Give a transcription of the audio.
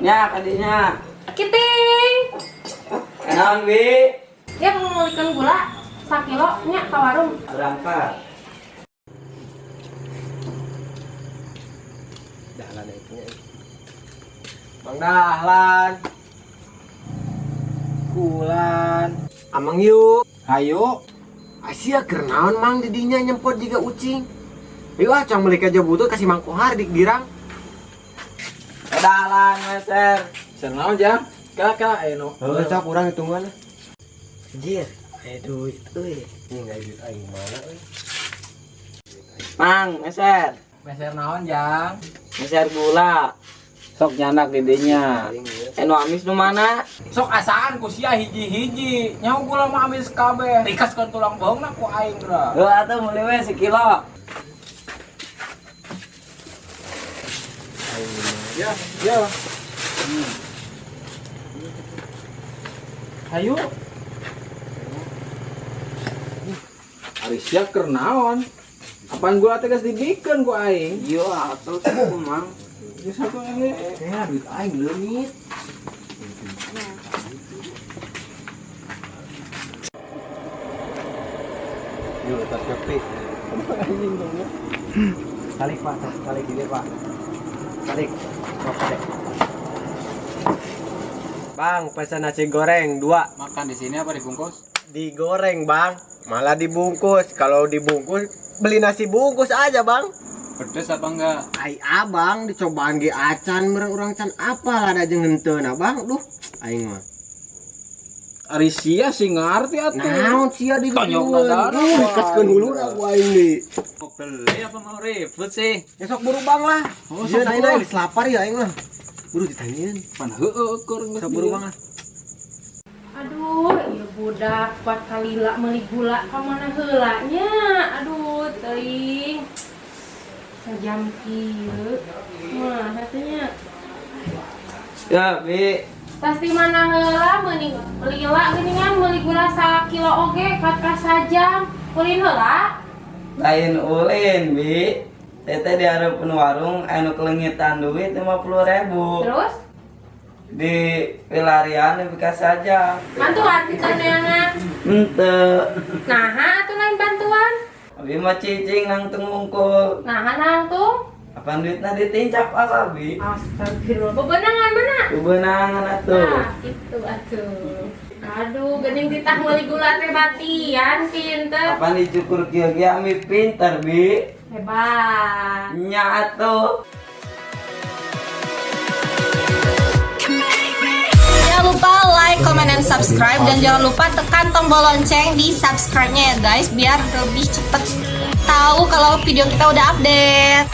Nya kadinya. Kiting. Naon, Bi? Dia mau meulikeun gula sakilo nya ka warung. Berangkat. Dahlan itu nya. Bang Dahlan. Kulan. Amang yuk. Hayu. Asia keur naon mang didinya nyempot jiga ucing. Yuk ah, cang meuli aja butut kasih Mang Kohar dik girang. Dahlan meser. Ser naon jang? Kala kala aya nu. Heuh, sok urang hitungan. Jir, aya duit euy. Ini nggak duit aing mana euy. Mang, meser. Meser naon jang? Meser gula. Sok nyandak di dinya. Anu amis nu mana? Sok asaan ku sia hiji-hiji. Nyaho gula mah amis kabeh. Rikaskeun tulang beuheungna ku aing geura. Heuh atuh meuli we sekilo. Ya, ya. Hayu. Ari sia keur naon? Apaan gula teh geus dibikeun ku aing? Iya atuh sok Mang. Geus satu ini. Eh, duit aing leungit. Yuk, tas kopi. Balik pak, balik ini pak. Balik. Oke. Bang, pesan nasi goreng 2. Makan di sini apa dibungkus? Digoreng bang, malah dibungkus. Kalau dibungkus, beli nasi bungkus aja bang. Pedes apa enggak? Ai abang dicobaan ge acan meureun urang can apa ada jeung henteu nah bang. Duh, aing mah. Ari sia sih ngarti atuh. Naon sia di Tonyok dadana, Duh, dikaskeun huluna ku aing di. Mau beli apa mau ribut sih? Ya sok buru bang lah. Oh, Iya, sok aing buru. geus lapar ya aing mah. Buru ditanyain. Pan heueuh keur geus Sok buru bang lah. Aduh, ieu budak kuat kalila meuli gula ka mana heula nya. Aduh, teuing. Sajam kieu. Mah atuh. Ya, Bi. Pasti mana heula meuni lila geuningan meuli gula sakilo oge kat sajam. Ulin heula. Lain ulin, Bi. Teteh di hareupeun warung anu kelengitan duit 50.000. Terus Di pilarian nepi ka sajam. bantuan kita neangan. Henteu. Nah, atuh lain bantuan. Abi mah cicing nangtung wungkul. Nah, nangtung. Apaan duitna ditincap ala, Bi? Astagfirullah. Bebenangan mana? Bebenangan atuh. Nah, itu atuh. Aduh, geuning titah meuli gula teh batian pinter. Apaan dicukur kieu ge ami pinter, Bi? Hebat. Nya atuh. Jangan lupa like, comment, dan subscribe. Dan jangan lupa tekan tombol lonceng di subscribe-nya ya guys, biar lebih cepet tahu kalau video kita udah update.